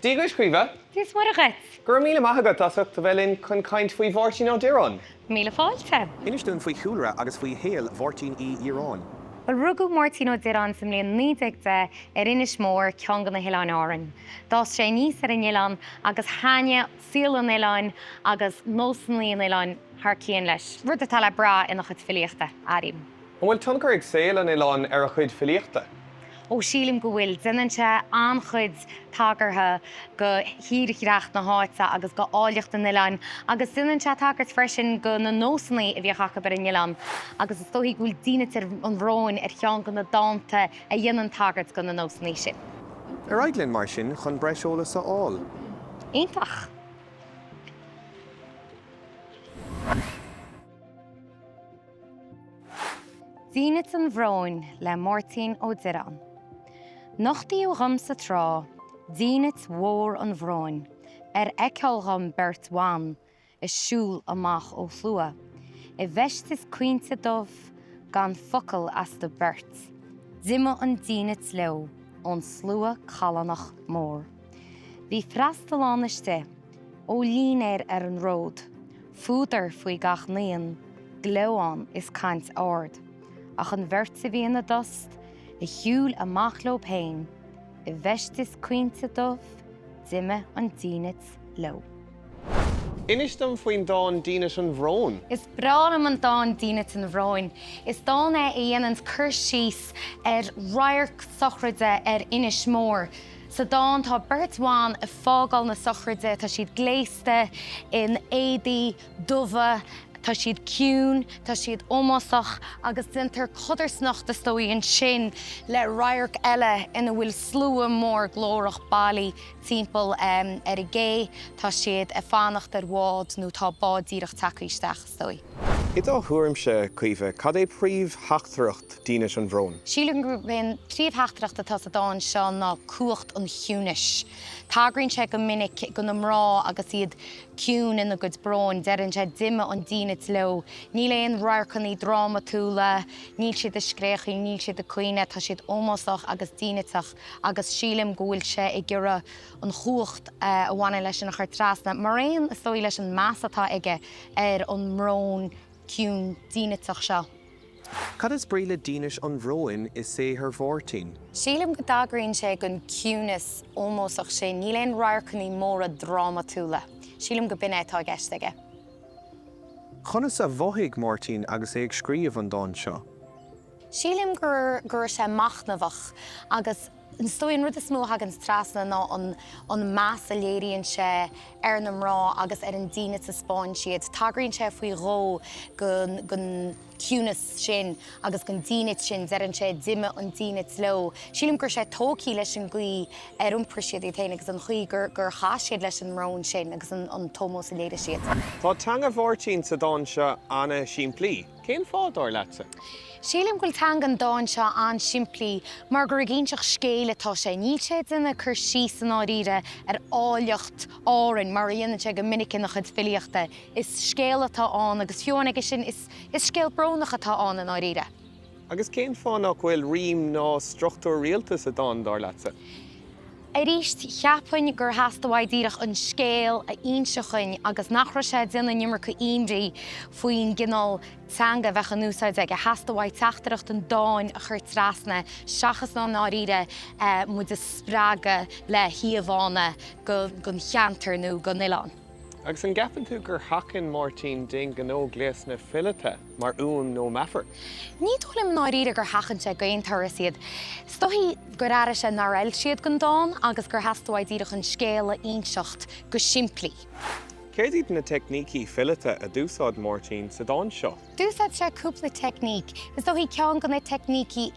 Dia dhuit, Caoimhe. Dia is Muire dhuit. Go raibh míle maith agat as ucht a bheith linn chun caint faoi Mháirtín Ó Direáin. Míle fáilte. Inis dúinn faoi chúlra agus faoi shaol Mháirtín Uí Dhireáin. Bhuel, rugadh Máirtín Ó Direáin sa mbliain 1910 ar Inis Mór, ceann de na hOileáin Árann. D'fhás sé aníos ar an oileán agus thaitnigh saol an oileáin agus nósanna an oileáin thar cionn leis, rud atá le brath ina chuid filíochta, airím. An bhfuil tionchar ag saol an oileáin ar a chuid filíochta? Ó, sílim go bhfuil. Déanann sé an-chuid tagartha go thírdhreach na háite agus go áilleacht an oileáin agus déanann sé tagairt freisin go na nósanna a bhíodh acu ar an oileán agus is dóichí go bhfuil Dínit an Bhróin ar cheann de na dánta a dhéanann tagairt go na nósanna sin. Ar aghaidh linn mar sin chun breis eolais a fháil. Iontach! Dínit an Bhróin le Máirtín Ó Direáin. Nochtaíodh dhomsa tráth dínit mhór an bhróin ar fheiceáil dhom beirt bhan ag siúl amach ó shlua i bhfeisteas caointe dubh gan focal astu beirt. D'imigh an dínit leo ón slua callánach mór. Bhí freastal ann istigh ó línéir ar an ród, fuadar faoi gach n-aon gleo ann is caint ard, ach an bheirt a bhí ina dtost a shiúil amach leo féin i bhfeisteas caointe dubh, d'imigh an dínit leo. Inis dom faoin dán Dínit an Bhróin. Is breá liom an dán Dínit an Bhróin. Is dán é a dhéananns cur síos ar radharc sochraide ar Inis Mór. Sa dán tá beirt bhan ag fágáil na sochraide, tá siad gléasta in éadaí dubha, tá siad ciúin, tá siad ómósach agus déantar codarsnacht is dóigh ansin le radharc eile ina bhfuil slua mór glórach bailithe timpeall ar an gcé, tá siad ag fanacht ar bhád nó tá bád díreach tagtha isteach is dóigh. I do thuairimse, Caoimhe, cad é príomhtheachtaireacht Dínit an Bhróin? Sílim gurb é an príomhtheachtaireacht atá sa dán seo ná cumhacht an chiúnais. Tagraíonn sé go minic go na mná agus iad ciúin ina gcuid bróin. Deireann sé 'd'imigh an dínit leo'. Níl aon radharcanna drámatúla, níl siad ag scréachaíl, níl siad ag caoineadh, tá siad ómósach agus díniteach agus sílim go bhfuil sé ag iarraidh an chumhacht a bhaineann leis sin a chur trasna, mar aon, is dóigh, leis an meas atá aige ar an mbrón ciúin díniteach seo. Cad is brí le dínit an bhróin i saothar Mháirtín? Sílim go dtagraíonn sé don ciúnas ómósach sin. Níl aon radharcanna móra drámatúla. Sílim go b'in é atá i gceist aige. Conas a mhothaigh Máirtín agus é ag scríobh an dáin seo? Sílim go go raibh sé machnamhach agus is dóigh an rud is mó a thagann trasna ná an an meas a léiríonn sé ar na mná agus ar an dínit a 'spáin siad. Tagraíonn sé faoi dhó gon gon ciúnas sin agus gon dínit sin, deireann sé 'd'imigh an dínit leo'. Sílim go raibh sé tógtha leis an gcaoi ar iompair siad iad féin agus an chaoi gur gur chaith siad leis an mbrón sin agus an an t-ómós a léirigh siad. Tá teanga Mháirtín sa dán seo an-simplí. Cén fáth, dar leatsa? Sílim go bhfuil teanga an dáin seo an-simplí mar gur ag inseacht scéil atá sé. Níl sé ag déanamh cur síos i ndáiríre ar áilleacht Árainn mar a dhéanann sé go minic ina chuid filíochta. Is scéal atá ann agus fiú amháin aige sin is scéal brónach atá ann i ndáiríre. Agus cén fáth nach bhfuil rím ná struchtúr rialta sa dán, dar leatsa? Arís, cheapfainn gur theastaigh uaidh díreach an scéal a inseacht dhuinn agus nach raibh sé ag déanamh an iomarca imní faoin gcineál teanga a bheadh in úsáid aige. Theastaigh uaidh teachtaireacht an dáin a chur trasna seachas ná i ndáiríre muid a spreagadh le híomhánna den cheantar nó den oileán. Agus an gceapann tú gur sheachain Máirtín d'aon ghnó gléasanna fileata mar fhuaim nó meafar? Ní dóigh liom i ndáiríre gur sheachain sé d'aon turas iad. Is dóichí gur airigh sé nár fheil siad don dán agus gur theastaigh uaidh díreach an scéal a inseacht go simplí. Céard iad na teicnící fileata a d'úsáid Máirtín sa dán seo? D'úsáid sé cúpla teicníc. Is dóichí ceann de na teicnící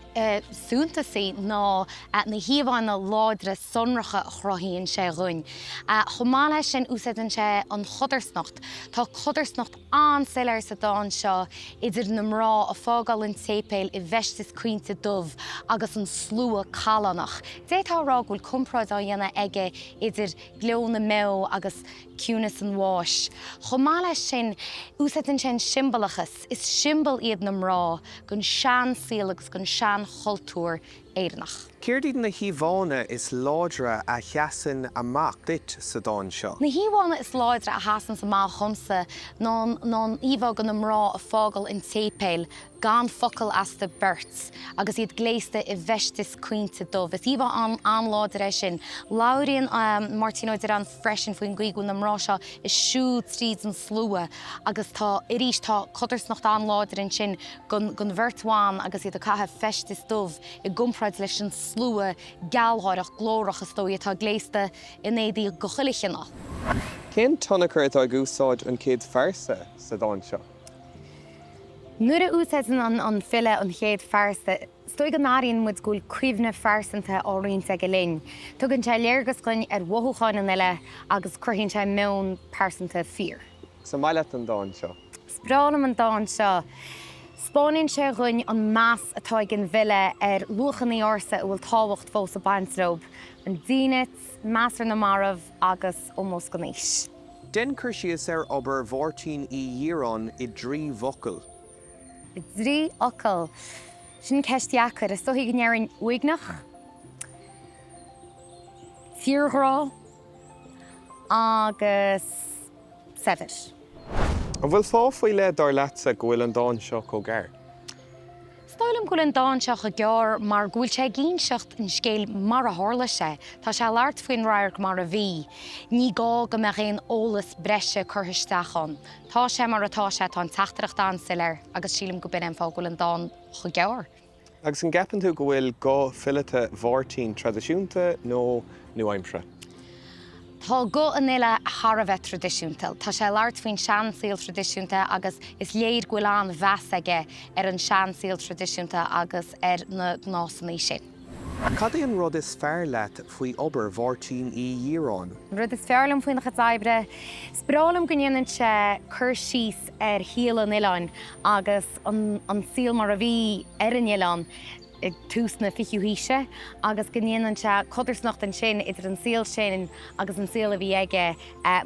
suntasaí ná na híomhánna láidre sonracha a chruthaíonn sé dhúinn. Chomh maith leis sin, úsáideann sé an chodarsnacht. Tá codarsnacht an-soiléir sa dán seo idir na mná ag fágáil an tséipéil i bhfeisteas caointe dubh agus an slua callánach. D'fhéadfá a rá go bhfuil comparáid á dhéanamh aige idir gleo na mbeo agus ciúnas an bháis. Chomh maith leis sin, úsáideann sé an siombalachas. Is siombail iad na mná den seansaol agus den seanchultúr. Éireannach. Céard iad na híomhánna is láidre a sheasann amach duit sa dán seo? Na híomhánna is láidre a sheasanns amach dhomsa ná an íomhá de na mná ag fágáil an tséipéil gan focal astu beirt agus iad gléasta i bhfeisteas caointe dubh. Is íomhá an-láidir é sin. Labhraíonn Máirtín Ó Direáin freisin faoin gcaoi go bhfuil na mná seo ag siúl tríd an slua agus tá, arís, tá codarsnacht an-láidir ansin den bheirt bhan agus iad ag caitheamh feisteas dubh i gcomparáid leis an slua gealgháireach, glórach, is dóigh, atá gléasta in éadaí de chuile chineál. Cén tionchar atá ag úsáid an chéad phearsa sa dán seo? Nuair a úsáideann an file an chéad phearsa, is dóigh go n-airíonn muid go bhfuil cuimhne phearsanta á roinnt aige linn. Tugann sé léargas dúinn ar mhothúcháin an fhile agus cruthaíonn sé meon pearsanta fíor. Is an maith leat an dán seo? Is breá liom an dán seo. 'Spáineann sé dhúinn an meas atá ag an bhfile ar luachanna ársa a bhfuil tábhacht fós ag baint leo, an dínit, meas ar na mairbh agus ómós don aois. Déan cur síos ar obair Mháirtín Uí Dhireáin i dtrí bhfocal. I dtrí fhocal? Sin ceist dheacair. Is dóichí go ndéarfainn uaigneach, tírghrá agus saibhir. An bhfuil fáth faoi leith, dar leatsa, go bhfuil an dán seo chomh gearr? Is dóigh liom go bhfuil an dán seo chomh gearr mar go bhfuil sé ag inseacht an scéil mar a tharla sé. Tá sé ag labhairt faoin radharc mar a bhí. Ní gá go mbeadh aon eolas breise curtha isteach ann. Tá sé mar atá sé, tá an teachtaireacht an-soiléir agus sílim go b'in é an fáth go bhfuil an dán chomh gearr. Agus an gceapann tú go bhfuil guth fileata Mháirtín traidisiúnta nó nua-aimseartha? Tá guth an fhile thar a bheith traidisiúnta. Tá sé ag labhairt faoin seansaol traidisiúnta agus is léir go bhfuil an-mheas aige ar an seansaol traidisiúnta agus ar na gnásanna sin. Cad é an rud is fearr leat faoi obair Mháirtín Uí Dhireáin? An rud is fearr liom faoina chuid oibre? Is breá liom go ndéanann sé cur síos ar shaol an oileáin agus an saol mar a bhí ar an oileán ag tús na fichiú haoise agus go ndéanann sé codarsnacht ansin idir an saol sin agus an saol a bhí aige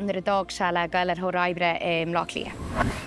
nuair a d'fhág sé le goil ar thóir oibre i mBleá Cliath.